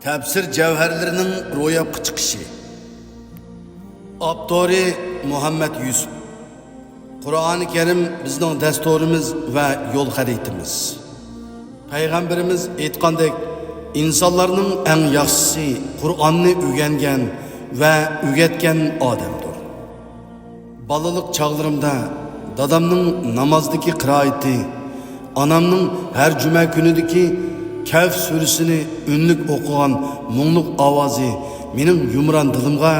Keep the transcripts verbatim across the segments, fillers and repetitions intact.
تەپسىر جەۋھەرلىرىنىڭ روياپقا چىقىشى. ئاپتورى مۇھەممەد يۈسۈپ. قۇرئانى كەرىم بىزنىڭ دەستۇرىمىز ۋە يول خەرىتىمىز. پەيغەمبىرىمىز ئېيتقاندەك، ئىنسانلارنىڭ ئەڭ ياخشىسى قۇرئاننى ئۆگەنگەن ۋە ئۆگەتكەن ئادەمدۇر. بالىلىق چاغلىرىمدا دادامنىڭ نامازدىكى قىرائىتى، ئانامنىڭ ھەر جۈمە كۈنىدىكى كەھف سۈرىسىنى ئۈنلۈك ئوقۇغان مۇڭلۇق ئاۋازى مېنىڭ يۇمران دىلىمغا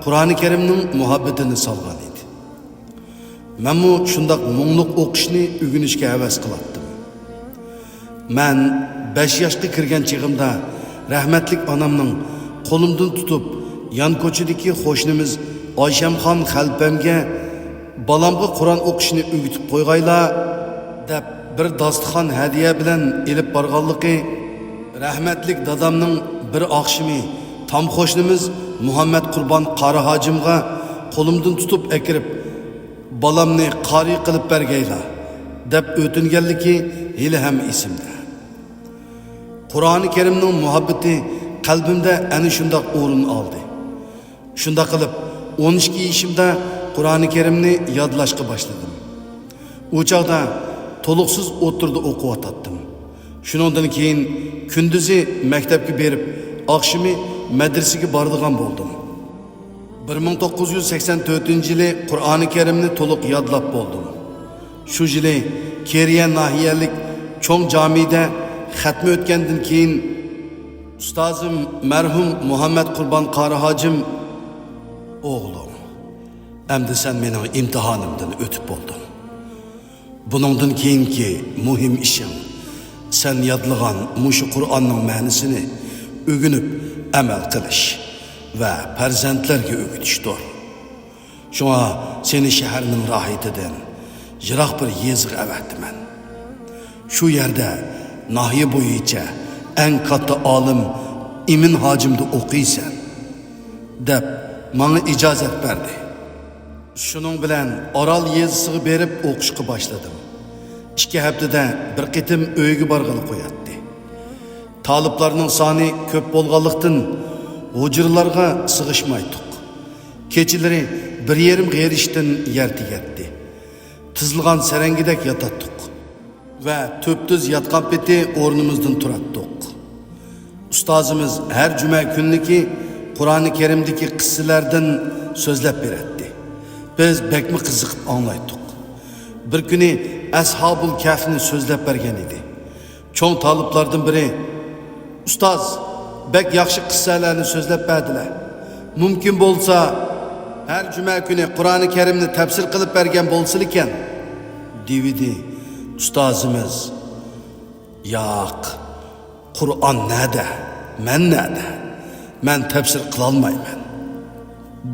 قۇرئانى كەرىمنىڭ مۇھەببىتىنى سالغان ئىدى. مەنمۇ شۇنداق مۇڭلۇق ئوقۇشنى ئۆگىنىشكە ھەۋەس قىلاتتىم. مەن بەش ياشقا كىرگەن چېغىمدا رەھمەتلىك ئانامنىڭ قولۇمدىن تۇتۇپ، يان كوچىدىكى قوشنىمىز ئايشەمخان خەلپەمگە «بالامغا قۇرئان ئوقۇشنى ئۆگىتىپ قويغايلا» دەپ، بىر داستىخان ھەدىيە بىلەن ئېلىپ بارغانلىقى، رەھمەتلىك دادامنىڭ بىر ئاخشىمى تام قوشنىمىز مۇھەممەد قۇربان قارى ھاجىمغا قولۇمدىن تۇتۇپ ئەكىرىپ، «بالامنى قارى قىلىپ بەرگەيلا» دەپ ئۆتۈنگەنلىكى ھېلىھەم ئېسىمدە. قۇرئانى كەرىمنىڭ مۇھەببىتى قەلبىمدە ئەنە شۇنداق ئورۇن ئالدى. شۇنداق قىلىپ، ئون ئىككى يېشىمدا قۇرئانى كەرىمنى يادلاشقا باشلىدىم. ئۇ چاغدا تولۇقسىز ئوتتۇرىدا ئوقۇۋاتاتتىم. شۇنىڭدىن كېيىن كۈندۈزى مەكتەپكە بېرىپ، ئاخشىمى مەدرىسىگە بارىدىغان بولدۇم. بىر مىڭ توققۇز يۈز سەكسەن تۆتىنچى يىلى قۇرئانى كەرىمنى تولۇق يادلاپ بولدۇم. شۇ يىلى كېرىيە ناھىيەلىك چوڭ جامىدە خەتمە ئۆتكەندىن كېيىن، ئۇستازىم مەرھۇم مۇھەممەد قۇربان قارى ھاجىم: «ئوغلۇم، ئەمدى سەن مېنىڭ ئىمتىھانىمدىن ئۆتۈپ بولدۇڭ. بۇنىڭدىن كېيىنكى مۇھىم ئىشىڭ سەن يادلىغان مۇشۇ قۇرئاننىڭ مەنىسىنى ئۆگىنىپ ئەمەل قىلىش ۋە پەرزەنتلەرگە ئۆگىتىشتۇر. شۇڭا سېنى شەھەرنىڭ راھىتىدىن يىراق بىر يېزىغا ئەۋەتىمەن.» «شۇ يەردە ناھىيە بويىچە ئەڭ كاتتا ئالىم ئىمىن ھاجىمدا ئوقۇيسەن» دەپ، ماڭا ئىجازەت بەردى. شۇنىڭ بىلەن ئارال يېزىسىغا بېرىپ ئوقۇشقا باشلىدىم. ئىككى ھەپتىدە بىر قېتىم ئۆيگە بارغىلى قوياتتى. تالىپلارنىڭ سانى كۆپ بولغانلىقتىن، ھۇجرىلارغا سىغىشمايتتۇق. كېچىلىرى بىر يېرىم غېرىشتىن يەر تېگەتتى. تىزىلغان سەرەڭگىدەك ياتاتتۇق ۋە تۈپتۈز ياتقان پېتى ئورنىمىزدىن تۇراتتۇق. ئۇستازىمىز ھەر جۈمە كۈنلۈكى قۇرئانى كەرىمدىكى قىسسىلەردىن سۆزلەپ بېرەتتى. بىز بەكمۇ قىزىقىپ ئاڭلايتتۇق. بىر كۈنى ئەسھابۇل كەھفنى سۆزلەپ بەرگەن ئىدى. چوڭ تالىپلاردىن بىرى: «ئۇستاز، بەك ياخشى قىسسەلەرنى سۆزلەپ بەردىلە. مۇمكىن بولسا، ھەر جۈمە كۈنى قۇرئانى كەرىمنى تەپسىر قىلىپ بەرگەن بولسىلىكەن» دېۋىدى. ئۇستازىمىز: «ياق، قۇرئان نەدە، مەن نەدە؟ مەن تەپسىر قىلالمايمەن»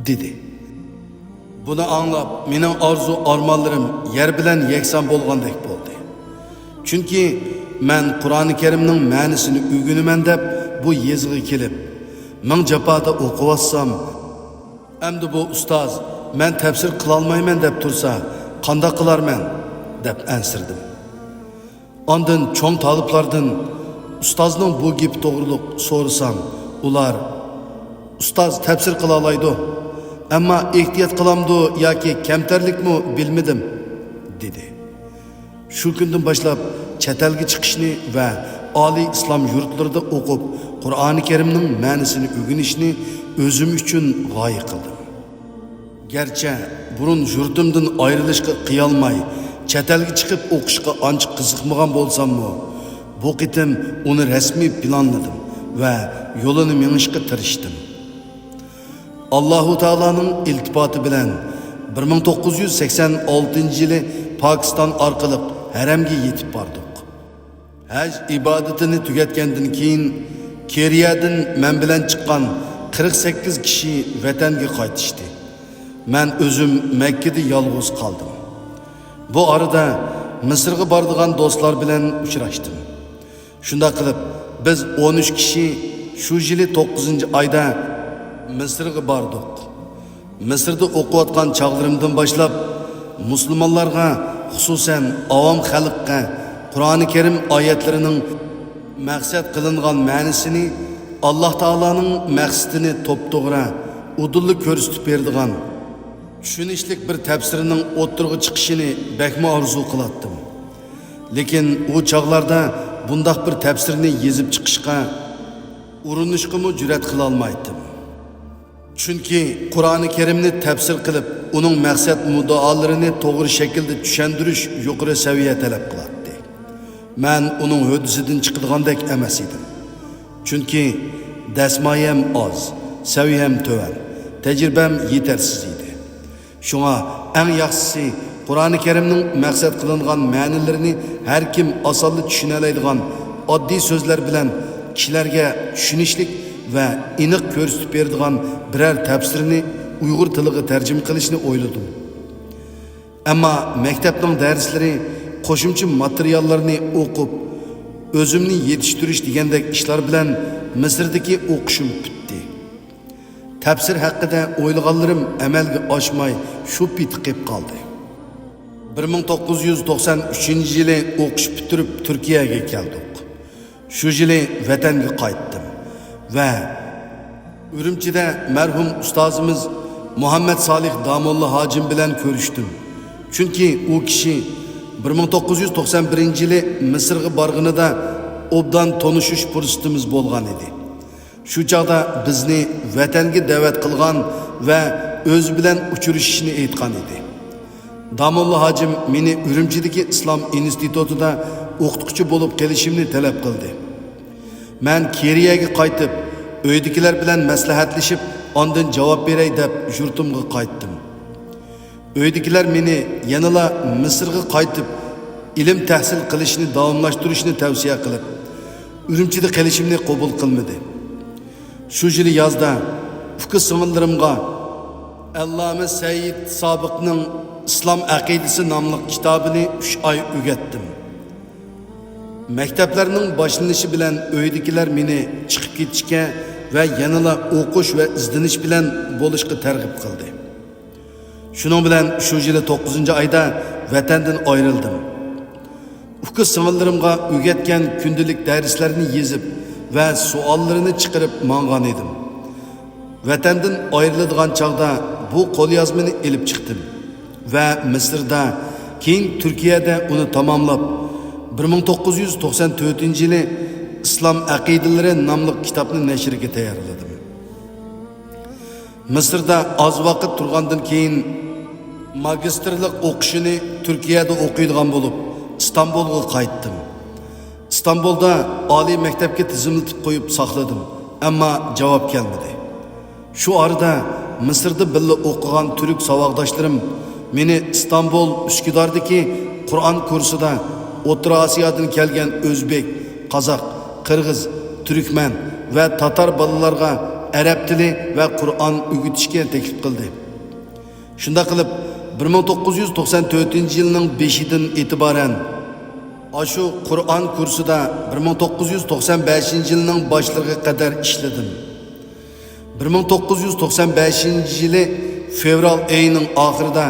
دېدى. بۇنى ئاڭلاپ، مېنىڭ ئارزۇ-ئارمانلىرىم يەر بىلەن يەكسان بولغاندەك بولدى. چۈنكى مەن قۇرئانى كەرىمنىڭ مەنىسىنى ئۆگىنىمەن دەپ بۇ يېزىغا كېلىپ، مىڭ جاپادا ئوقۇۋاتسام، ئەمدى بۇ ئۇستاز مەن تەپسىر قىلالمايمەن دەپ تۇرسا، قانداق قىلارمەن دەپ ئەنسىرىدىم. ئاندىن چوڭ تالىپلاردىن ئۇستازنىڭ بۇ گېپى توغرۇلۇق سورىسام، ئۇلار: «ئۇستاز تەپسىر قىلالايدۇ، ئەمما ئېھتىيات قىلامدۇ ياكى كەمتەرلىكمۇ بىلمىدىم» دېدى. شۇ كۈندىن باشلاپ چەت ئەلگە چىقىشنى ۋە ئالىي ئىسلام يۇرتلىرىدا ئوقۇپ، قۇرئانى كەرىمنىڭ مەنىسىنى ئۆگىنىشنى ئۆزۈم ئۈچۈن غايە قىلدىم. گەرچە بۇرۇن يۇرتۇمدىن ئايرىلىشقا قىيالماي، چەت ئەلگە چىقىپ ئوقۇشقا ئانچە قىزىقمىغان بولساممۇ، بۇ قېتىم ئۇنى رەسمىي پىلانلىدىم ۋە يولىنى مېڭىشقا تىرىشتىم. ئاللاھۇ تائالانىڭ ئىلتىپاتى بىلەن بىر مىڭ توققۇز يۈز سەكسەن ئالتىنچى يىلى پاكىستان ئارقىلىق ھەرەمگە يېتىپ باردۇق. ھەج ئىبادىتىنى تۈگەتكەندىن كېيىن، كېرىيەدىن مەن بىلەن چىققان قىرىق سەككىز كىشى ۋەتەنگە قايتىشتى. مەن ئۆزۈم مەككىدە يالغۇز قالدىم. بۇ ئارىدا مىسىرغا بارىدىغان دوستلار بىلەن ئۇچراشتىم. شۇنداق قىلىپ، بىز ئون ئۈچ كىشى شۇ يىلى توققۇزىنچى ئايدا مىسىرغا باردۇق. مىسىردا ئوقۇۋاتقان چاغلىرىمدىن باشلاپ، مۇسۇلمانلارغا، خۇسۇسەن ئاۋام خەلققە قۇرئانى كەرىم ئايەتلىرىنىڭ مەقسەت قىلىنغان مەنىسىنى ئاللاھ تائالانىڭ مەقسىتىنى توپتوغرا، ئۇدۇللا كۆرسىتىپ بېرىدىغان، چۈشىنىشلىك بىر تەپسىرنىڭ ئوتتۇرىغا چىقىشىنى بەكمۇ ئارزۇ قىلاتتىم. لېكىن ئۇ چاغلاردا بۇنداق بىر تەپسىرنى يېزىپ چىقىشقا ئۇرۇنۇشقىمۇ جۈرئەت قىلالمايتتىم. چۈنكى قۇرئانى كەرىمنى تەپسىر قىلىپ، ئۇنىڭ مەقسەت مۇددىئالىرىنى توغرا شەكىلدە چۈشەندۈرۈش يۇقىرى سەۋىيە تەلەپ قىلاتتى. مەن ئۇنىڭ ھۆددىسىدىن چىقىدىغاندەك ئەمەس ئىدىم. چۈنكى دەسمايەم ئاز، سەۋىيەم تۆۋەن، تەجرىبەم يېتەرسىز ئىدى. شۇڭا ئەڭ ياخشىسى، قۇرئانى كەرىمنىڭ مەقسەت قىلىنغان مەنىلىرىنى ھەر كىم ئاسانلا چۈشىنەلەيدىغان ئاددىي سۆزلەر بىلەن كىشىلەرگە چۈشىنىشلىك ۋە ئېنىق كۆرسىتىپ بېرىدىغان بىرەر تەپسىرنى ئۇيغۇر تىلىغا تەرجىمە قىلىشنى ئويلىدىم. ئەمما مەكتەپنىڭ دەرسلىرى، قوشۇمچە ماتېرىياللارنى ئوقۇپ، ئۆزۈمنى يېتىشتۈرۈش دېگەندەك ئىشلار بىلەن مىسىردىكى ئوقۇشۇم پۈتتى. تەپسىر ھەققىدە ئويلىغانلىرىم ئەمەلگە ئاشماي، شۇ پېتى قېلىپ قالدى. بىر مىڭ توققۇز يۈز توقسان ئۈچىنچى يىلى ئوقۇش پۈتتۈرۈپ، تۈركىيەگە كەلدۇق. شۇ يىلى ۋەتەنگە قايتتىم ۋە ئۈرۈمچىدە مەرھۇم ئۇستازىمىز مۇھەممەد سالىھ داموللا ھاجىم بىلەن كۆرۈشتۈم. چۈنكى ئۇ كىشى بىر مىڭ توققۇز يۈز توقسان بىرىنچى يىلى مىسىرغا بارغىنىدا ئوبدان تونۇشۇش پۇرسىتىمىز بولغان ئىدى. شۇ چاغدا بىزنى ۋەتەنگە دەۋەت قىلغان ۋە ئۆزى بىلەن ئۇچرىشىشنى ئېيتقان ئىدى. داموللا ھاجىم مېنى ئۈرۈمچىدىكى ئىسلام ئىنستىتۇتىدا ئوقۇتقۇچى بولۇپ قېلىشىمنى تەلەپ قىلدى. مەن كېرىيەگە قايتىپ، ئۆيدىكىلەر بىلەن مەسلىھەتلىشىپ، ئاندىن جاۋاب بېرەي دەپ يۇرتۇمغا قايتتىم. ئۆيدىكىلەر مېنى يەنىلا مىسىرغا قايتىپ، ئىلىم تەھسىل قىلىشنى داۋاملاشتۇرۇشنى تەۋسىيە قىلىپ، ئۈرۈمچىدە قېلىشىمنى قوبۇل قىلمىدى. شۇ يىلى يازدا ئۇكا سىڭىللىرىمغا ئەللامە سەئىد سابىقنىڭ ئىسلام ئەقىدىسى ناملىق كىتابىنى ئۈچ ئاي ئۆگەتتىم. مەكتەپلەرنىڭ باشلىنىشى بىلەن ئۆيدىكىلەر مېنى چىقىپ كېتىشكە ۋە يەنىلا ئوقۇش ۋە ئىزدىنىش بىلەن بولۇشقا تەرغىب قىلدى. شۇنىڭ بىلەن شۇ يىلى توققۇزىنچى ئايدا ۋەتەندىن ئايرىلدىم. ئۇكا سىڭىللىرىمغا ئۆگەتكەن كۈندىلىك دەرسلەرنى يېزىپ ۋە سوئاللىرىنى چىقىرىپ ماڭغان ئىدىم. ۋەتەندىن ئايرىلىدىغان چاغدا بۇ قوليازمىنى ئېلىپ چىقتىم ۋە مىسىردا، كېيىن تۈركىيەدە ئۇنى تاماملاپ، بىر مىڭ توققۇز يۈز توقسان تۆتىنچى يىلى ئىسلام ئەقىدىلىرى ناملىق كىتابنى نەشرگە تەييارلىدىم. مىسىردا ئاز ۋاقىت تۇرغاندىن كېيىن، ماگىستىرلىق ئوقۇشىنى تۈركىيەدە ئوقۇيدىغان بولۇپ، ئىستانبۇلغا قايتتىم. ئىستانبۇلدا ئالىي مەكتەپكە تىزىملىتىپ قويۇپ ساقلىدىم، ئەمما جاۋاب كەلمىدى. شۇ ئارىدا مىسىردا بىللە ئوقۇغان تۈرك ساۋاقداشلىرىم مېنى ئىستانبۇل، ئۈسكۈداردىكى قۇرئان كۇرسىدا ئوتتۇرا ئاسىيادىن كەلگەن ئۆزبېك، قازاق، قىرغىز، تۈركمەن ۋە تاتار بالىلارغا ئەرەب تىلى ۋە قۇرئان ئۆگىتىشكە تەكلىپ قىلدى. شۇنداق قىلىپ، بىر مىڭ توققۇز يۈز توقسان تۆتىنچى يىلنىڭ بېشىدىن ئېتىبارەن ئاشۇ قۇرئان كۇرسىدا بىر مىڭ توققۇز يۈز توقسان بەشىنچى يىلنىڭ باشلىرىغا قەدەر ئىشلىدىم. بىر مىڭ توققۇز يۈز توقسان بەشىنچى يىلى فېۋرال ئېيىنىڭ ئاخىرىدا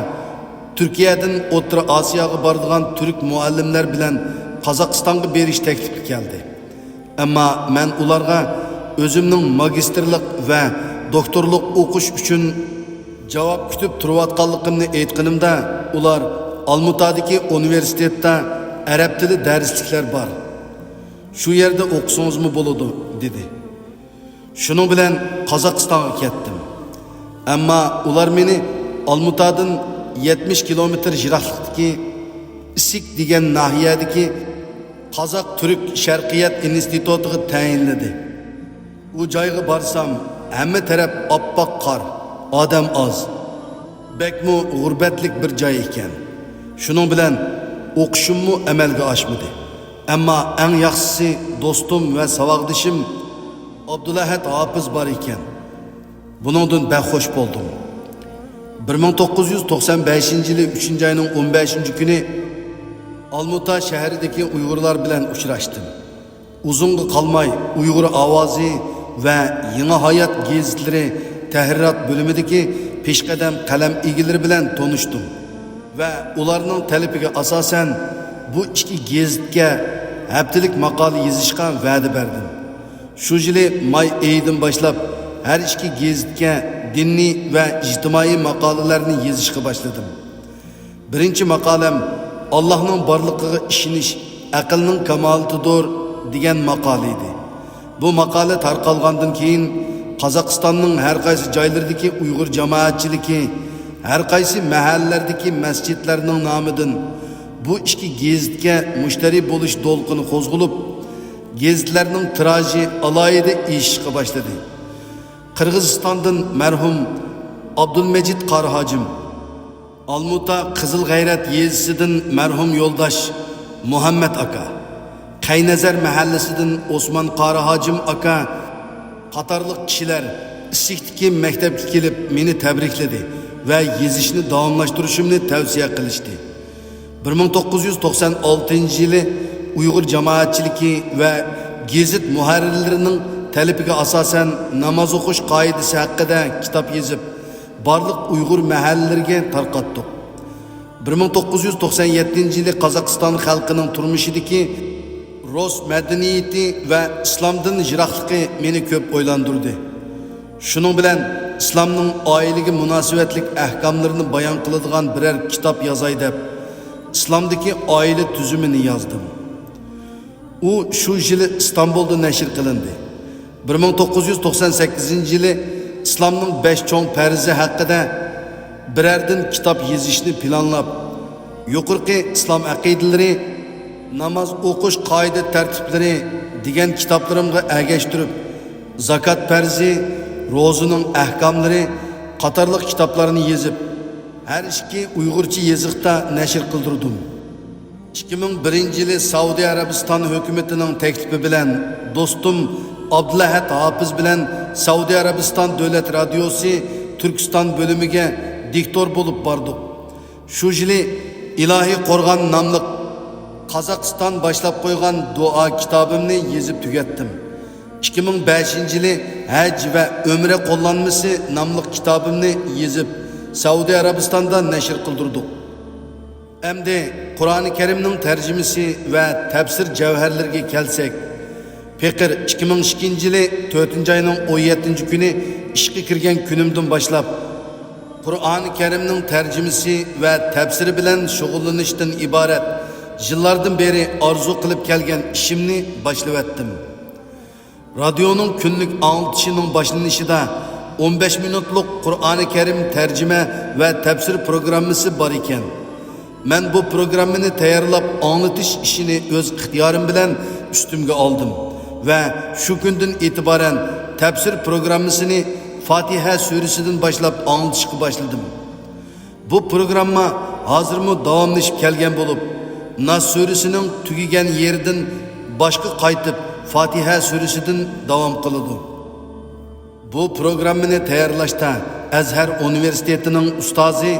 تۈركىيەدىن ئوتتۇرا ئاسىياغا بارىدىغان تۈرك مۇئەللىملەر بىلەن قازاقىستانغا بېرىش تەكلىپى كەلدى. ئەمما مەن ئۇلارغا ئۆزۈمنىڭ ماگىستىرلىق ۋە دوكتورلۇق ئوقۇش ئۈچۈن جاۋاب كۈتۈپ تۇرۇۋاتقانلىقىمنى ئېيتقىنىمدا، ئۇلار، «ئالمۇتادىكى ئۇنىۋېرسىتېتتا ئەرەب تىلى دەرسلىكلەر بار. شۇ يەردە ئوقۇسىڭىزمۇ بولىدۇ» دېدى. شۇنىڭ بىلەن قازاقىستانغا كەتتىم. ئەمما ئۇلار مېنى ئالمۇتادىن يەتمىش كىلومېتىر يىراقلىقتىكى ئىسىك دېگەن ناھىيەدىكى قازاق تۈرك شەرقىيەت ئىنستىتۇتىغا تەيىنلىدى. ئۇ جايغا بارسام، ھەممە تەرەپ ئاپئاق قار، ئادەم ئاز، بەكمۇ غۇربەتلىك بىر جاي ئىكەن. شۇنىڭ بىلەن ئوقۇشۇممۇ ئەمەلگە ئاشمىدى. ئەمما ئەڭ ياخشىسى، دوستۇم ۋە ساۋاقدىشىم ئابدۇلئەھەد ھاپىز بار ئىكەن. بۇنىڭدىن بەك خوش بولدۇم. بىر مىڭ توققۇز يۈز توقسان بەشىنچى يىلى ئۈچىنچى ئاينىڭ ئون بەشىنچى كۈنى ئالمۇتا شەھىرىدىكى ئۇيغۇرلار بىلەن ئۇچراشتىم. ئۇزۇنغا قالماي، ئۇيغۇر ئاۋازى ۋە يېڭى ھايات گېزىتلىرى تەھرىرات بۆلۈمىدىكى پېشقەدەم قەلەم ئىگىلىرى بىلەن تونۇشتۇم ۋە ئۇلارنىڭ تەلىپىگە ئاساسەن، بۇ ئىككى گېزىتكە ھەپتىلىك ماقالە يېزىشقا ۋەدە بەردىم. شۇ يىلى ماي ئېيىدىن باشلاپ ھەر ئىككى گېزىتكە دىنىي ۋە ئىجتىمائىي ماقالىلەرنى يېزىشقا باشلىدىم. بىرىنچى ماقالەم «ئاللاھنىڭ بارلىقىغا ئىشىنىش ئەقىلنىڭ كامالىتىدۇر» دېگەن ماقالە ئىدى. بۇ ماقالە تارقالغاندىن كېيىن، قازاقىستاننىڭ ھەر قايسى جايلىرىدىكى ئۇيغۇر جامائەتچىلىكى، ھەر قايسى مەھەللىلەردىكى مەسچىتلەرنىڭ نامىدىن بۇ ئىككى گېزىتكە مۇشتەرى بولۇش دولقۇنى قوزغىلىپ، گېزىتلەرنىڭ تىراژى ئالاھىدە ئېشىشقا باشلىدى. قىرغىزىستاندىن مەرھۇم ئابدۇلمەجىت قارىھاجىم، ئالمۇتا قىزىل غەيرەت يېزىسىدىن مەرھۇم يولداش مۇھەممەت ئاكا، قەينەزەر مەھەللىسىدىن ئوسمان قارىھاجىم ئاكا قاتارلىق كىشىلەر ئىسسىقتىكى مەكتەپكە كېلىپ مېنى تەبرىكلىدى ۋە يېزىشنى داۋاملاشتۇرۇشۇمنى تەۋسىيە قىلىشتى. بىر مىڭ توققۇز يۈز توقسان ئالتىنچى يىلى ئۇيغۇر جامائەتچىلىكى ۋە گېزىت مۇھەررىرلىرىنىڭ تەلىپىگە ئاساسەن، ناماز ئوقۇش قائىدىسى ھەققىدە كىتاب يېزىپ، بارلىق ئۇيغۇر مەھەللىلىرىگە تارقاتتۇق. بىر مىڭ توققۇز يۈز توقسان يەتتىنچى يىلى قازاقىستان خەلقىنىڭ تۇرمۇشىدىكى رۇس مەدەنىيىتى ۋە ئىسلامدىن يىراقلىقى مېنى كۆپ ئويلاندۇردى. شۇنىڭ بىلەن ئىسلامنىڭ ئائىلىگە مۇناسىۋەتلىك ئەھكاملىرىنى بايان قىلىدىغان بىرەر كىتاب يازاي دەپ، ئىسلامدىكى ئائىلە تۈزۈمىنى يازدىم. ئۇ شۇ يىلى ئىستانبۇلدا نەشر قىلىندى. بىر مىڭ توققۇز يۈز توقسان سەككىزىنچى يىلى ئىسلامنىڭ بەش چوڭ پەرزى ھەققىدە بىرەردىن كىتاب يېزىشنى پىلانلاپ، يۇقىرىقى ئىسلام ئەقىدىلىرى، ناماز ئوقۇش قائىدە تەرتىپلىرى دېگەن كىتابلىرىمغا ئەگەشتۈرۈپ، زاكات پەرزى، روزىنىڭ ئەھكاملىرى قاتارلىق كىتابلارنى يېزىپ، ھەر ئىككى ئۇيغۇرچە يېزىقتا نەشر قىلدۇردۇم. ئىككى مىڭ بىرىنچى يىلى سەئۇدى ئەرەبىستان ھۆكۈمىتىنىڭ تەكلىپى بىلەن دوستۇم ئابدۇلئەھەد ھاپىز بىلەن سەئۇدى ئەرەبىستان دۆلەت رادىيوسى تۈركىستان بۆلۈمىگە دىكتور بولۇپ باردۇق. شۇ يىلى ئىلاھىي قورغان ناملىق قازاقىستان باشلاپ قويغان دۇئا كىتابىمنى يېزىپ تۈگەتتىم. ئىككى مىڭ بەشىنچى يىلى ھەج ۋە ئۆمرە قوللانمىسى ناملىق كىتابىمنى يېزىپ، سەئۇدى ئەرەبىستاندا نەشر قىلدۇردۇق. ئەمدى قۇرئانى كەرىمنىڭ تەرجىمىسى ۋە تەپسىر جەۋھەرلىرىگە كەلسەك، پېقىر ئىككى مىڭ ئىككىنچى يىلى تۆتىنچى ئاينىڭ ئون يەتتىنچى كۈنى ئىشقا كىرگەن كۈنۈمدىن باشلاپ، قۇرئانى كەرىمنىڭ تەرجىمىسى ۋە تەپسىرى بىلەن شۇغۇللىنىشتىن ئىبارەت يىللاردىن بېرى ئارزۇ قىلىپ كەلگەن ئىشىمنى باشلىۋەتتىم. رادىيونىڭ كۈنلۈك ئاڭلىتىشىنىڭ باشلىنىشىدا ئون بەش مىنۇتلۇق قۇرئانى كەرىم تەرجىمە ۋە تەپسىر پروگراممىسى بار ئىكەن. مەن بۇ پروگراممىنى تەييارلاپ، ئاڭلىتىش ئىشىنى ئۆز ئىختىيارىم بىلەن ئۈستۈمگە ئالدىم ۋە شۇ كۈندىن ئېتىبارەن تەپسىر پروگراممىسىنى فاتىھە سۈرىسىدىن باشلاپ ئاڭلىتىشقا باشلىدىم. بۇ پروگرامما ھازىرمۇ داۋاملىشىپ كەلگەن بولۇپ، ناس سۈرىسىنىڭ تۈگىگەن يېرىدىن باشقا قايتىپ، فاتىھە سۈرىسىدىن داۋام قىلىدۇ. بۇ پروگراممىنى تەييارلاشتا ئەزھەر ئۇنىۋېرسىتېتىنىڭ ئۇستازى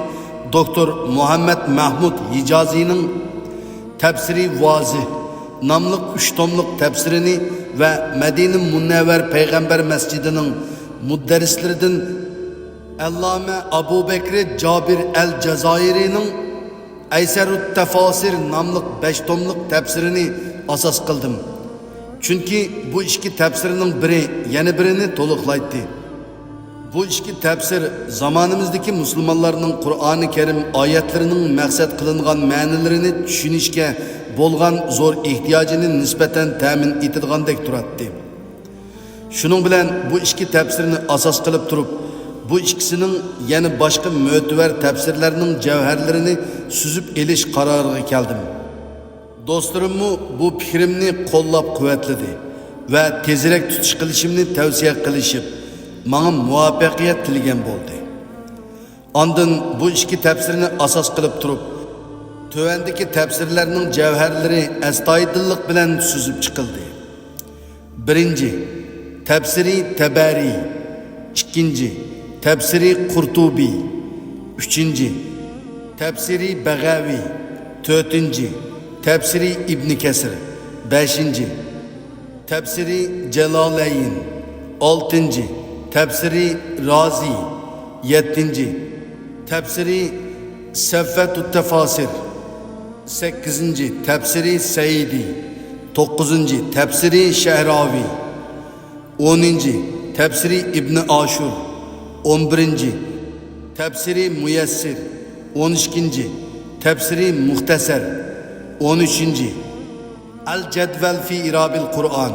دوكتور مۇھەممەد مەھمۇد ھىجازىنىڭ تەپسىرى ۋازىھ ناملىق ئۈچ توملۇق تەپسىرىنى ۋە مەدىنە مۇنەۋۋەر پەيغەمبەر مەسچىتىنىڭ مۇدەررىسلىرىدىن ئەللامە ئەبۇ بەكرى جابىر ئەل جازايىرىنىڭ ئەيسەرۇت تەفاسىر ناملىق بەش توملۇق تەپسىرىنى ئاساس قىلدىم. چۈنكى بۇ ئىككى تەپسىرنىڭ بىرى يەنە بىرىنى تولۇقلايتتى. بۇ ئىككى تەپسىر زامانىمىزدىكى مۇسۇلمانلارنىڭ قۇرئانى كەرىم ئايەتلىرىنىڭ مەقسەت قىلىنغان مەنىلىرىنى چۈشىنىشكە بولغان زور ئېھتىياجىنى نىسبەتەن تەمىن ئېتىدىغاندەك تۇراتتى. شۇنىڭ بىلەن بۇ ئىككى تەپسىرنى ئاساس قىلىپ تۇرۇپ، بۇ ئىككىسىنىڭ يەنە باشقا مۆتىۋەر تەپسىرلەرنىڭ جەۋھەرلىرىنى سۈزۈپ ئېلىش قارارىغا كەلدىم. دوستلىرىممۇ بۇ پىكرىمنى قوللاپ قۇۋۋەتلىدى ۋە تېزرەك تۇتۇش قىلىشىمنى تەۋسىيە قىلىشىپ، ماڭا مۇۋەپپەقىيەت تىلىگەن بولدى. ئاندىن بۇ ئىككى تەپسىرنى ئاساس قىلىپ تۇرۇپ، تۆۋەندىكى تەپسىرلەرنىڭ جەۋھەرلىرى ئەستايىدىللىق بىلەن سۈزۈپ چىقىلدى. بىرىنچى، تەپسىرى تەبەرى. ئىككىنچى، تەپسىرى قۇرتۇبى. ئۈچىنچى، تەپسىرى بەغەۋى. تۆتىنچى، تەپسىرى ئىبنى كەسىر. بەشىنچى، تەپسىرى جالالەين. ئالتىنچى، تەپسىرى رازى. يەتتىنچى، تەپسىرى سەفۋەتۇت تەفاسىر. سەككىزىنچى، تەپسىرى سەئىدى. توققۇزىنچى، تەپسىرى شەئراۋى. ئونىنچى، تەپسىرى ئىبنى ئاشۇر. ئون بىرىنچى، تەپسىرى مۇيەسسىر. ئون ئىككىنچى، تەپسىرى مۇختەسەر. ئون ئۈچىنچى، ئەل جەدۋەل فى ئىرابىل قۇرئان.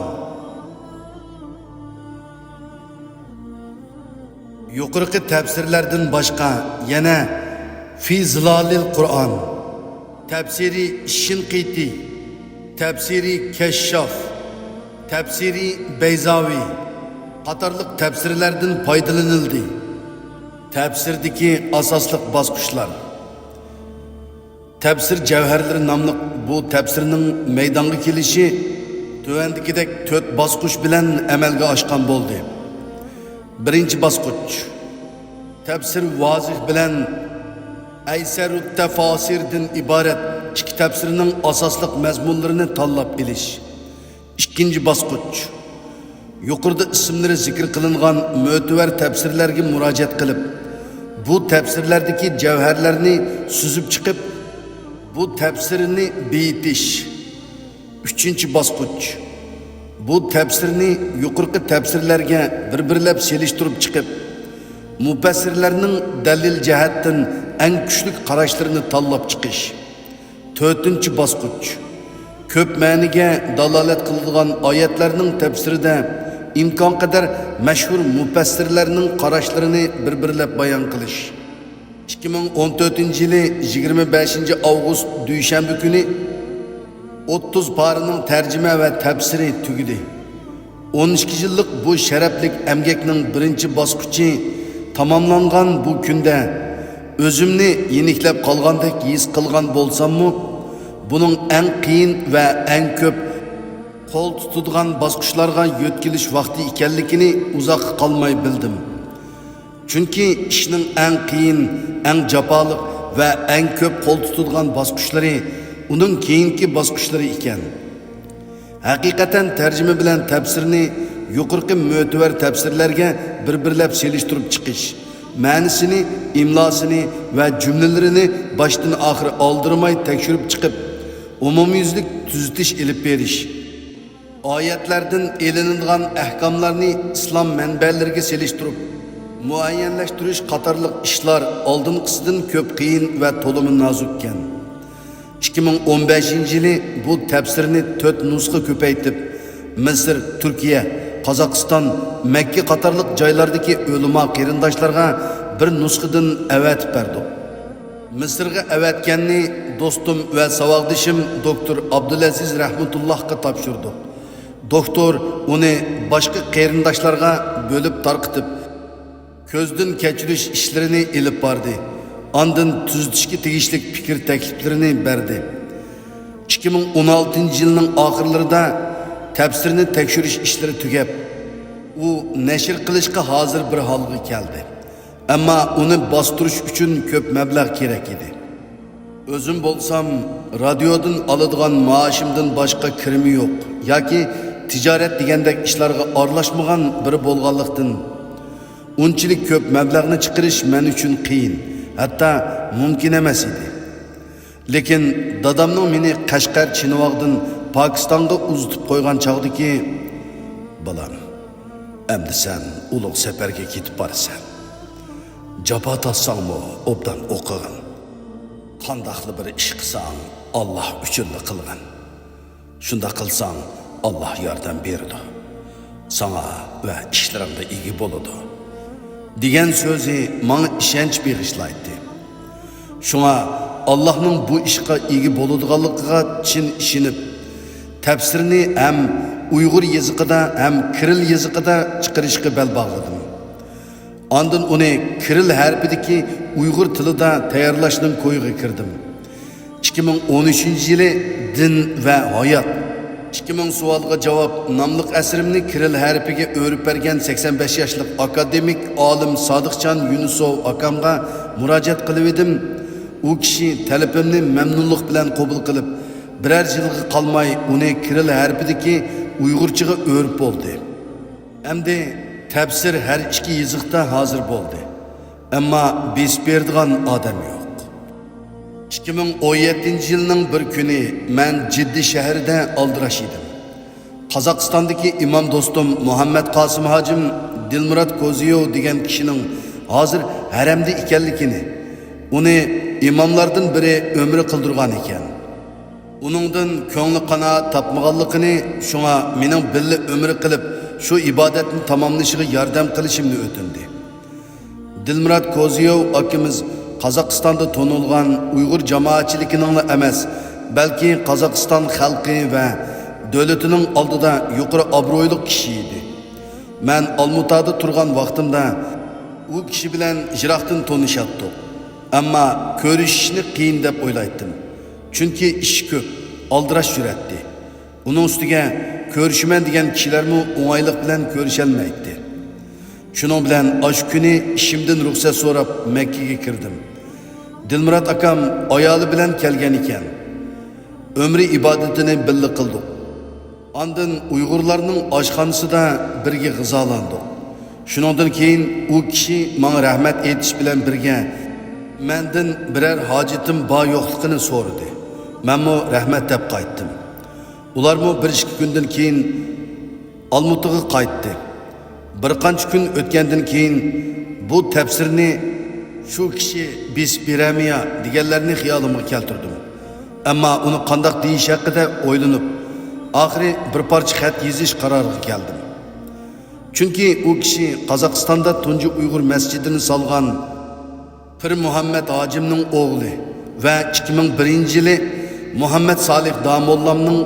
يۇقىرىقى تەپسىرلەردىن باشقا يەنە فى زىلالىل قۇرئان، تەپسىرى شىنقىتى، تەپسىرى كەششاف، تەپسىرى بەيزاۋى قاتارلىق تەپسىرلەردىن پايدىلىنىلدى. تەپسىردىكى ئاساسلىق باسقۇچلار. تەپسىر جەۋھەرلىرى ناملىق بۇ تەپسىرنىڭ مەيدانغا كېلىشى تۆۋەندىكىدەك تۆت باسقۇچ بىلەن ئەمەلگە ئاشقان بولدى. بىرىنچى باسقۇچ، تەپسىر ۋازىھ بىلەن ئەيسەرۇت تەفاسىردىن ئىبارەت ئىككى تەپسىرنىڭ ئاساسلىق مەزمۇنلىرىنى تاللاپ ئېلىش. ئىككىنچى باسقۇچ، يۇقىرىدا ئىسىملىرى زىكىر قىلىنغان مۆتىۋەر تەپسىرلەرگە مۇراجىئەت قىلىپ، بۇ تەپسىرلەردىكى جەۋھەرلەرنى سۈزۈپ چىقىپ، بۇ تەپسىرنى بېيىتىش. ئۈچىنچى باسقۇچ، بۇ تەپسىرنى يۇقىرىقى تەپسىرلەرگە بىر-بىرلەپ سېلىشتۇرۇپ چىقىپ، مۇپەسسىرلەرنىڭ دەلىل جەھەتتىن ئەڭ كۈچلۈك قاراشلىرىنى تاللاپ چىقىش. تۆتىنچى باسقۇچ، كۆپ مەنىگە دالالەت قىلىدىغان ئايەتلەرنىڭ تەپسىرىدە ئىمكانقەدەر مەشھۇر مۇپەسسىرلەرنىڭ قاراشلىرىنى بىر-بىرلەپ بايان قىلىش. ئىككى مىڭ ئون تۆتىنچى يىلى يىگىرمە بەشىنچى ئاۋغۇست دۈيشەنبە كۈنى ئوتتۇز پارىنىڭ تەرجىمە ۋە تەپسىرى تۈگىدى. ئون ئىككى يىللىق بۇ شەرەپلىك ئەمگەكنىڭ بىرىنچى باسقۇچى تاماملانغان بۇ كۈندە ئۆزۈمنى يېنىكلەپ قالغاندەك ھېس قىلغان بولساممۇ، بۇنىڭ ئەڭ قىيىن ۋە ئەڭ كۆپ قول تۇتىدىغان باسقۇچلارغا يۆتكىلىش ۋاقتى ئىكەنلىكىنى ئۇزاققا قالماي بىلدىم. چۈنكى ئىشنىڭ ئەڭ قىيىن، ئەڭ جاپالىق ۋە ئەڭ كۆپ قول تۇتىدىغان باسقۇچلىرى ئۇنىڭ كېيىنكى باسقۇچلىرى ئىكەن. ھەقىقەتەن تەرجىمە بىلەن تەپسىرنى يۇقىرىقى مۆتىۋەر تەپسىرلەرگە بىر-بىرلەپ سېلىشتۇرۇپ چىقىش، مەنىسىنى، ئىملاسىنى ۋە جۈملىلىرىنى باشتىن ئاخىر ئالدىرىماي تەكشۈرۈپ چىقىپ، ئومۇميۈزلۈك تۈزىتىش ئېلىپ بېرىش، ئايەتلەردىن ئېلىنىدىغان ئەھكاملارنى ئىسلام مەنبەلىرىگە سېلىشتۇرۇپ مۇئەييەنلەشتۈرۈش قاتارلىق ئىشلار ئالدىنقىسىدىن كۆپ قىيىن ۋە تولىمۇ نازۇككەن. ئىككى مىڭ ئون بەشىنچى يىلى بۇ تەپسىرنى تۆت نۇسخا كۆپەيتىپ، مىسىر، تۈركىيە، قازاقىستان، مەككە قاتارلىق جايلاردىكى ئۆلىما قېرىنداشلارغا بىر نۇسخىدىن ئەۋەتىپ بەردۇق. مىسىرغا ئەۋەتكەننى دوستۇم ۋە ساۋاقدىشىم دوكتور ئابدۇلئەزىز رەھمەتۇللاھقا تاپشۇردۇق. دوكتور ئۇنى باشقا قېرىنداشلارغا بۆلۈپ تارقىتىپ، كۆزدىن كەچۈرۈش ئىشلىرىنى ئېلىپ باردى. ئاندىن تۈزىتىشكە تېگىشلىك پىكىر تەكلىپلىرىنى بەردى. ئىككى مىڭ ئون ئالتىنچى يىلنىڭ ئاخىرلىرىدا تەپسىرنى تەكشۈرۈش ئىشلىرى تۈگەپ، ئۇ نەشر قىلىشقا ھازىر بىر ھالغا كەلدى. ئەمما ئۇنى باستۇرۇش ئۈچۈن كۆپ مەبلەغ كېرەك ئىدى. ئۆزۈم بولسام، رادىيودىن ئالىدىغان مائاشىمدىن باشقا كىرىمى يوق ياكى تىجارەت دېگەندەك ئىشلارغا ئارىلاشمىغان بىرى بولغانلىقتىن، ئۇنچىلىك كۆپ مەبلەغنى چىقىرىش مەن ئۈچۈن قىيىن، ھەتتا مۇمكىن ئەمەس ئىدى. لېكىن دادامنىڭ مېنى قەشقەر، چىنىۋاغدىن پاكىستانغا ئۇزىتىپ قويغان چاغدىكى، «بالام، ئەمدى سەن ئۇلۇغ سەپەرگە كېتىپ بارىسەن. جاپا تارتساڭمۇ ئوبدان ئوقۇغىن. قانداقلا بىر ئىش قىلساڭ، ئاللاھ ئۈچۈنلا قىلغىن. شۇنداق قىلساڭ، ئاللاھ ياردەم بېرىدۇ. ساڭا ۋە ئىشلىرىڭغا ئىگە بولىدۇ» دېگەن سۆزى ماڭا ئىشەنچ بېغىشلايتتى. شۇڭا ئاللاھنىڭ بۇ ئىشقا ئىگە بولىدىغانلىقىغا چىن ئىشىنىپ، تەپسىرنى ھەم ئۇيغۇر يېزىقىدا، ھەم كىرىل يېزىقىدا چىقىرىشقا بەل باغلىدىم. ئاندىن ئۇنى كىرىل ھەرپىدىكى ئۇيغۇر تىلىدا تەييارلاشنىڭ كويىغا كىردىم. ئىككى مىڭ ئون ئۈچىنچى يىلى دىن ۋە ھايات، ئىككى مىڭ سوئالغا جاۋاب ناملىق ئەسىرىمنى كىرىل ھەرپىگە ئۆرۈپ بەرگەن سەكسەن بەش ياشلىق ئاكادېمىك ئالىم سادىقجان يۈنۈسوۋ ئاكامغا مۇراجىئەت قىلىۋىدىم. ئۇ كىشى تەلىپىمنى مەمنۇنلۇق بىلەن قوبۇل قىلىپ، بىرەر يىلغا قالماي ئۇنى كىرىل ھەرپىدىكى ئۇيغۇرچىغا ئۆرۈپ بولدى. ئەمدى تەپسىر ھەر ئىككى يېزىقتا ھازىر بولدى. ئەمما بېسىپ بېرىدىغان ئادەم يوق. ئىككى مىڭ ئون يەتتىنچى يىلنىڭ بىر كۈنى مەن جىددە شەھىرىدە ئالدىراش ئىدىم. قازاقىستاندىكى ئىمام دوستۇم مۇھەممەد قاسىم ھاجىم دىلمۇرات كوزىيېۋ دېگەن كىشىنىڭ ھازىر ھەرەمدە ئىكەنلىكىنى، ئۇنى ئىماملاردىن بىرى ئۆمرە قىلدۇرغان ئىكەن. ئۇنىڭدىن كۆڭلى قانائەت تاپمىغانلىقىنى، شۇڭا مېنىڭ بىللە ئۆمرە قىلىپ، شۇ ئىبادەتنى تاماملىشىغا ياردەم قىلىشىمنى ئۆتۈندى. دىلمۇرات كوزىيېۋ ئاكىمىز قازاقىستاندا تونۇلغان ئۇيغۇر جامائەتچىلىكىنىڭلا ئەمەس، بەلكى قازاقىستان خەلقى ۋە دۆلىتىنىڭ ئالدىدا يۇقىرى ئابرۇيلۇق كىشى ئىدى. مەن ئالمۇتادا تۇرغان ۋاقتىمدا ئۇ كىشى بىلەن يىراقتىن تونۇشاتتۇق. ئەمما كۆرۈشۈشنى قىيىن دەپ ئويلايتتىم. چۈنكى ئىش كۆپ، ئالدىراش يۈرەتتى. ئۇنىڭ ئۈستىگە كۆرۈشىمەن دېگەن كىشىلەرمۇ ئوڭايلىق بىلەن كۆرۈشەلمەيتتى. شۇنىڭ بىلەن ئاشۇ كۈنى ئىشىمدىن رۇخسەت سوراپ مەككىگە كىردىم. دىلمۇرات ئاكام ئايالى بىلەن كەلگەن ئىكەن. ئۆمرە ئىبادىتىنى بىللە قىلدۇق. ئاندىن ئۇيغۇرلارنىڭ ئاشخانىسىدا بىرگە غىزالاندۇق. شۇنىڭدىن كېيىن ئۇ كىشى ماڭا رەھمەت ئېيتىش بىلەن بىرگە مەندىن بىرەر ھاجىتىم بار يوقلۇقىنى سورىدى. مەنمۇ رەھمەت دەپ قايتتىم. ئۇلارمۇ بىر ئىككى كۈندىن كېيىن ئالمۇتىغا قايتتى. بىر قانچە كۈن ئۆتكەندىن كېيىن بۇ تەپسىرنى شۇ كىشى بېسىپ بېرەرمىيا دېگەنلەرنى خىيالىمغا كەلتۈردۈم. ئەمما ئۇنى قانداق دېيىش ھەققىدە ئويلىنىپ، ئاخىرى بىر پارچە خەت يېزىش قارارىغا كەلدىم. چۈنكى ئۇ كىشى قازاقىستاندا تۇنجى ئۇيغۇر مەسچىتىنى سالغان پىر مۇھەممەد ھاجىمنىڭ ئوغلى ۋە ئىككى مىڭ بىرىنچى يىلى مۇھەممەد سالىھ داموللامنىڭ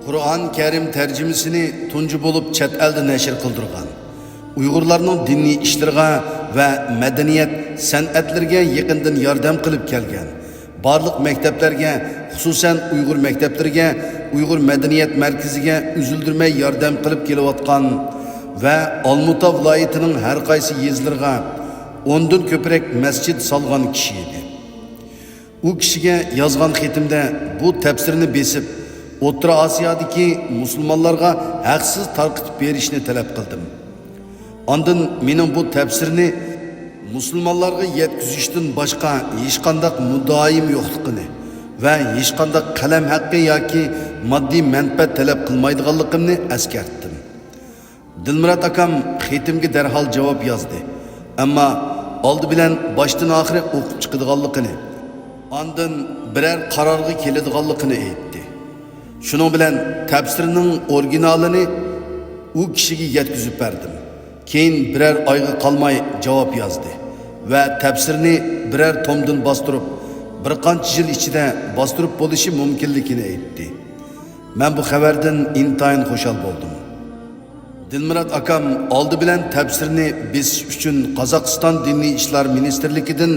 قۇرئان كەرىم تەرجىمىسىنى تۇنجى بولۇپ چەت ئەلدە نەشر قىلدۇرغان، ئۇيغۇرلارنىڭ دىنىي ئىشلىرىغا ۋە مەدەنىيەت، سەنئەتلىرىگە يېقىندىن ياردەم قىلىپ كەلگەن، بارلىق مەكتەپلەرگە، خۇسۇسەن ئۇيغۇر مەكتەپلىرىگە، ئۇيغۇر مەدەنىيەت مەركىزىگە ئۈزۈلدۈرمەي ياردەم قىلىپ كېلىۋاتقان ۋە ئالمۇتا ۋىلايىتىنىڭ ھەر قايسى يېزىلىرىغا ئوندىن كۆپرەك مەسچىت سالغان كىشى ئىدى. ئۇ كىشىگە يازغان خېتىمدە بۇ تەپسىرنى بېسىپ، ئوتتۇرا ئاسىيادىكى مۇسۇلمانلارغا ھەقسىز تارقىتىپ بېرىشنى تەلەپ قىلدىم. ئاندىن مېنىڭ بۇ تەپسىرنى مۇسۇلمانلارغا يەتكۈزۈشتىن باشقا ھېچقانداق مۇددىئايىم يوقلۇقىنى ۋە ھېچقانداق قەلەم ھەققى ياكى ماددىي مەنپەئەت تەلەپ قىلمايدىغانلىقىمنى ئەسكەرتتىم. دىلمۇرات ئاكام خېتىمگە دەرھال جاۋاب يازدى، ئەمما ئالدى بىلەن باشتىن ئاخىرى ئوقۇپ چىقىدىغانلىقىنى، ئاندىن بىرەر قارارغا كېلىدىغانلىقىنى ئېيتتى. شۇنىڭ بىلەن تەپسىرنىڭ ئورىگىنالىنى ئۇ كىشىگە يەتكۈزۈپ بەردىم. كېيىن بىرەر ئايغا قالماي جاۋاب يازدى ۋە تەپسىرنى بىرەر تومدىن باستۇرۇپ، بىر قانچە يىل ئىچىدە باستۇرۇپ بولۇشى مۇمكىنلىكىنى ئېيتتى. مەن بۇ خەۋەردىن ئىنتايىن خۇشال بولدۇم. دىلمۇرات ئاكام ئالدى بىلەن تەپسىرنى بېسىش ئۈچۈن قازاقىستان دىنىي ئىشلار مىنىستىرلىكىدىن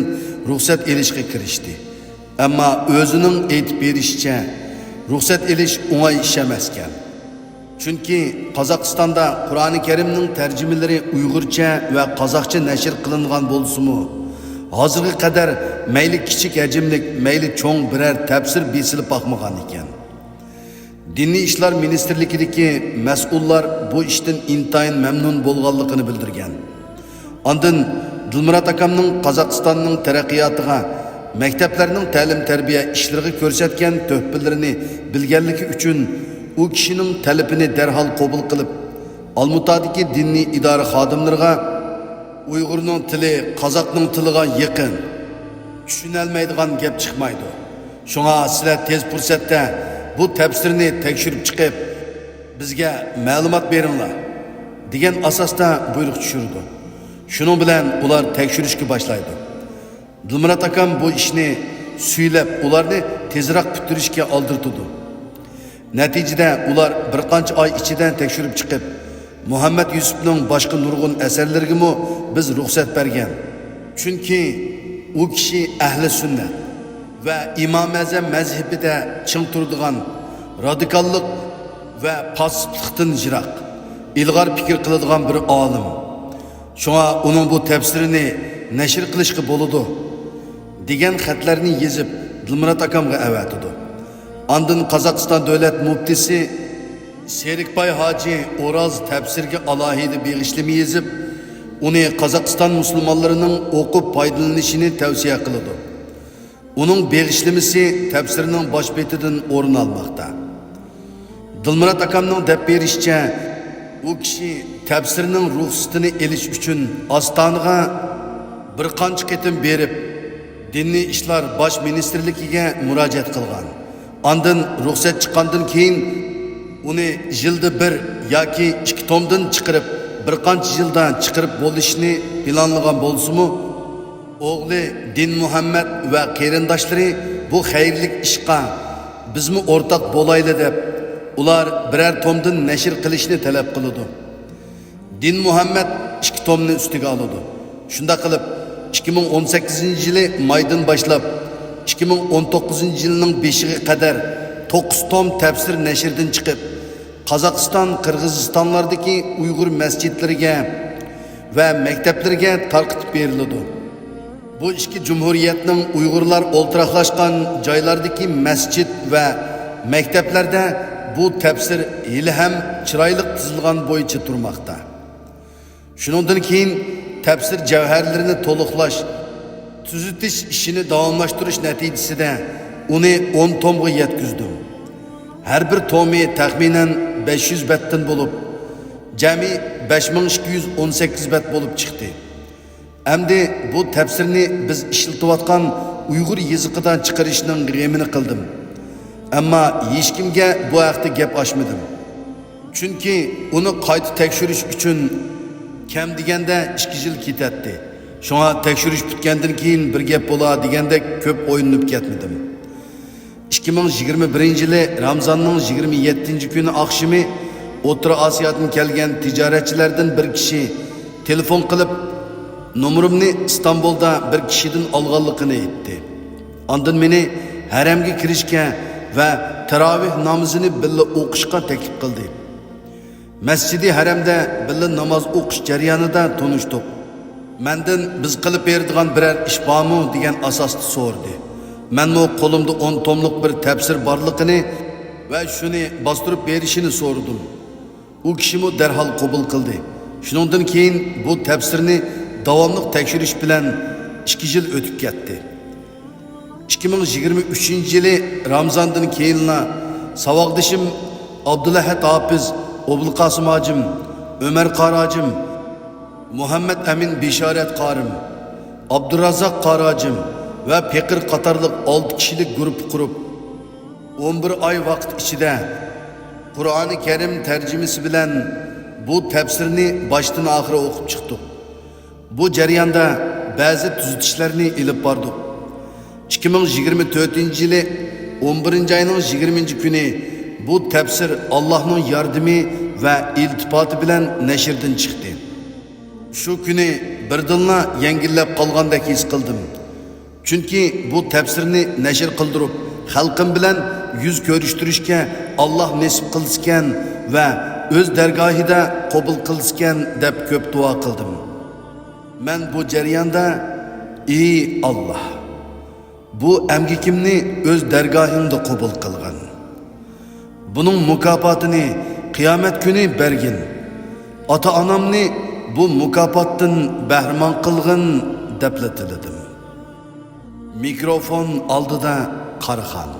رۇخسەت ئېلىشقا كىرىشتى. ئەمما ئۆزىنىڭ ئېيتىپ بېرىشىچە، رۇخسەت ئېلىش ئوڭاي ئىش ئەمەسكەن. چۈنكى قازاقىستاندا قۇرئانى كەرىمنىڭ تەرجىمىلىرى ئۇيغۇرچە ۋە قازاقچە نەشر قىلىنغان بولسىمۇ، ھازىرغا قەدەر مەيلى كىچىك ھەجىملىك، مەيلى چوڭ بىرەر تەپسىر بېسىلىپ باقمىغان ئىكەن. دىنىي ئىشلار مىنىستىرلىكىدىكى مەسئۇللار بۇ ئىشتىن ئىنتايىن مەمنۇن بولغانلىقىنى بىلدۈرگەن. ئاندىن دىلمۇرات ئاكامنىڭ قازاقىستاننىڭ تەرەققىياتىغا، مەكتەپلەرنىڭ تەلىم-تەربىيە ئىشلىرىغا كۆرسەتكەن تۆھپىلىرىنى بىلگەنلىكى ئۈچۈن، ئۇ كىشىنىڭ تەلىپىنى دەرھال قوبۇل قىلىپ، ئالمۇتادىكى دىنىي ئىدارە خادىملىرىغا، «ئۇيغۇرنىڭ تىلى قازاقنىڭ تىلىغا يېقىن، چۈشىنەلمەيدىغان گەپ چىقمايدۇ. شۇڭا سىلەر تېز پۇرسەتتە بۇ تەپسىرنى تەكشۈرۈپ چىقىپ، بىزگە مەلۇمات بېرىڭلار» دېگەن ئاساستا بۇيرۇق چۈشۈرىدۇ. شۇنىڭ بىلەن ئۇلار تەكشۈرۈشكە باشلايدۇ. دىلمۇرات ئاكام بۇ ئىشنى سۈيلەپ، ئۇلارنى تېزراق پۈتتۈرۈشكە ئالدىرىتىدۇ. نەتىجىدە ئۇلار بىر قانچە ئاي ئىچىدە تەكشۈرۈپ چىقىپ، مۇھەممەد يۈسۈپنىڭ باشقا نۇرغۇن ئەسەرلىرىگىمۇ بىز رۇخسەت بەرگەن. چۈنكى ئۇ كىشى ئەھلى سۈننەت ۋە ئىمام ئەزەم مەزھىپىدە چىڭ تۇرىدىغان، رادىكاللىق ۋە پاسسىپلىقتىن يىراق، ئىلغار پىكىر قىلىدىغان بىر ئالىم. شۇڭا ئۇنىڭ بۇ تەپسىرىنى نەشر قىلىشقا بولىدۇ، دېگەن خەتلەرنى يېزىپ، دىلمۇرات ئاكامغا ئەۋەتىدۇ. ئاندىن قازاقىستان دۆلەت مۇپتىسى سېرىكباي ھاجى ئوراز تەپسىرگە ئالاھىدە بېغىشلىما يېزىپ، ئۇنى قازاقىستان مۇسۇلمانلىرىنىڭ ئوقۇپ پايدىلىنىشىنى تەۋسىيە قىلىدۇ. ئۇنىڭ بېغىشلىمىسى تەپسىرنىڭ باش بېتىدىن ئورۇن ئالماقتا. دىلمۇرات ئاكامنىڭ دەپ بېرىشىچە، ئۇ كىشى تەپسىرنىڭ رۇخسىتىنى ئېلىش ئۈچۈن ئاستانىغا بىر قانچە قېتىم بېرىپ، دىنىي ئىشلار باش مىنىستىرلىكىگە مۇراجىئەت قىلغان. ئاندىن رۇخسەت چىققاندىن كېيىن، ئۇنى يىلدا بىر ياكى ئىككى تومدىن چىقىرىپ، بىر قانچە يىلدا چىقىرىپ بولۇشنى پىلانلىغان بولسىمۇ، ئوغلى دىنمۇھەممەد ۋە قېرىنداشلىرى بۇ خەيرلىك ئىشقا بىزمۇ ئورتاق بولايلى دەپ، ئۇلار بىرەر تومدىن نەشر قىلىشنى تەلەپ قىلىدۇ. دىنمۇھەممەد ئىككى تومنى ئۈستىگە ئالىدۇ. شۇنداق قىلىپ، ئىككى مىڭ ئون سەككىزىنچى يىلى مايدىن باشلاپ، ئىككى مىڭ ئون توققۇزىنچى يىلنىڭ بېشىغا قەدەر توققۇز توم تەپسىر نەشردىن چىقىپ، قازاقىستان، قىرغىزىستانلاردىكى ئۇيغۇر مەسچىتلىرىگە ۋە مەكتەپلىرىگە تارقىتىپ بېرىلىدۇ. بۇ ئىككى جۇمھۇرىيەتنىڭ ئۇيغۇرلار ئولتۇراقلاشقان جايلاردىكى مەسچىت ۋە مەكتەپلەردە بۇ تەپسىر ھېلىھەم چىرايلىق تىزىلغان بويىچە تۇرماقتا. شۇنىڭدىن كېيىن تەپسىر جەۋھەرلىرىنى تولۇقلاش، تۈزىتىش ئىشىنى داۋاملاشتۇرۇش نەتىجىسىدە ئۇنى ئون تومغا يەتكۈزدۈم. ھەر بىر تومى تەخمىنەن بەش يۈز بەتتىن بولۇپ، جەمئىي بەش مىڭ ئىككى يۈز ئون سەككىز بەت بولۇپ چىقتى. ئەمدى بۇ تەپسىرنى بىز ئىشلىتىۋاتقان ئۇيغۇر يېزىقىدا چىقىرىشنىڭ غېمىنى قىلدىم. ئەمما ھېچكىمگە بۇ ھەقتە گەپ ئاچمىدىم. چۈنكى ئۇنى قايتا تەكشۈرۈش ئۈچۈن كەم دېگەندە ئىككى يىل كېتەتتى. شۇڭا تەكشۈرۈش پۈتكەندىن كېيىن بىر گەپ بولا دېگەندەك كۆپ ئويلىنىپ كەتمىدىم. ئىككى مىڭ يىگىرمە بىرىنچى يىلى رامزاننىڭ يىگىرمە يەتتىنچى كۈنى ئاخشىمى ئوتتۇرا ئاسىيادىن كەلگەن تىجارەتچىلەردىن بىر كىشى تېلېفون قىلىپ، نومۇرۇمنى ئىستانبۇلدا بىر كىشىدىن ئالغانلىقىنى ئېيتتى. ئاندىن مېنى ھەرەمگە كىرىشكە ۋە تاراۋىھ نامىزىنى بىللە ئوقۇشقا تەكلىپ قىلدى. مەسچىدى ھەرەمدە بىللە ناماز ئوقۇش جەريانىدا تونۇشتۇق. مەندىن بىز قىلىپ بېرىدىغان بىرەر ئىش بارمۇ دېگەن ئاساستا سورىدى. مەنمۇ قولۇمدا ئون توملۇق بىر تەپسىر بارلىقىنى ۋە شۇنى باستۇرۇپ بېرىشىنى سورىدىم. ئۇ كىشىمۇ دەرھال قوبۇل قىلدى. شۇنىڭدىن كېيىن بۇ تەپسىرنى داۋاملىق تەكشۈرۈش بىلەن ئىككى يىل ئۆتۈپ كەتتى. ئىككى مىڭ يىگىرمە ئۈچىنچى يىلى رامزاندىن كېيىنلا ساۋاقدىشىم ئابدۇلئەھەد ھاپىز، ئوبۇلقاسىم ھاجىم، ئۆمەر قارى ھاجىم، مۇھەممەد ئەمىن بېشارەت قارىم، ئابدۇرازاق قارى ھاجىم ۋە پېقىر قاتارلىق ئالتە كىشىلىك گۇرۇپپا قۇرۇپ، ئون بىر ئاي ۋاقىت ئىچىدە قۇرئانى كەرىم تەرجىمىسى بىلەن بۇ تەپسىرنى باشتىن ئاخىرى ئوقۇپ چىقتۇق. بۇ جەرياندا بەزى تۈزىتىشلەرنى ئېلىپ باردۇق. ئىككى مىڭ يىگىرمە تۆتىنچى يىلى ئون بىرىنچى ئاينىڭ يىگىرمىنچى كۈنى بۇ تەپسىر ئاللاھنىڭ ياردىمى ۋە ئىلتىپاتى بىلەن نەشردىن چىقتى. شۇ كۈنى بىردىنلا يەڭگىللەپ قالغاندەك ھېس قىلدىم. چۈنكى بۇ تەپسىرنى نەشر قىلدۇرۇپ، خەلقىم بىلەن يۈز كۆرۈشتۈرۈشكە ئاللاھ نېسىپ قىلسىكەن ۋە ئۆز دەرگاھىدا قوبۇل قىلسىكەن دەپ كۆپ دۇئا قىلدىم. مەن بۇ جەرياندا، ئى ئاللاھ، بۇ ئەمگىكىمنى ئۆز دەرگاھىڭدا قوبۇل قىلغىن. بۇنىڭ مۇكاپاتىنى قىيامەت كۈنى بەرگىن. ئاتا-ئانامنى بۇ مۇكاپاتتىن بەھرىمەن قىلغىن، دەپلا تىلىدىم. مىكروفون ئالدىدا قاراخان.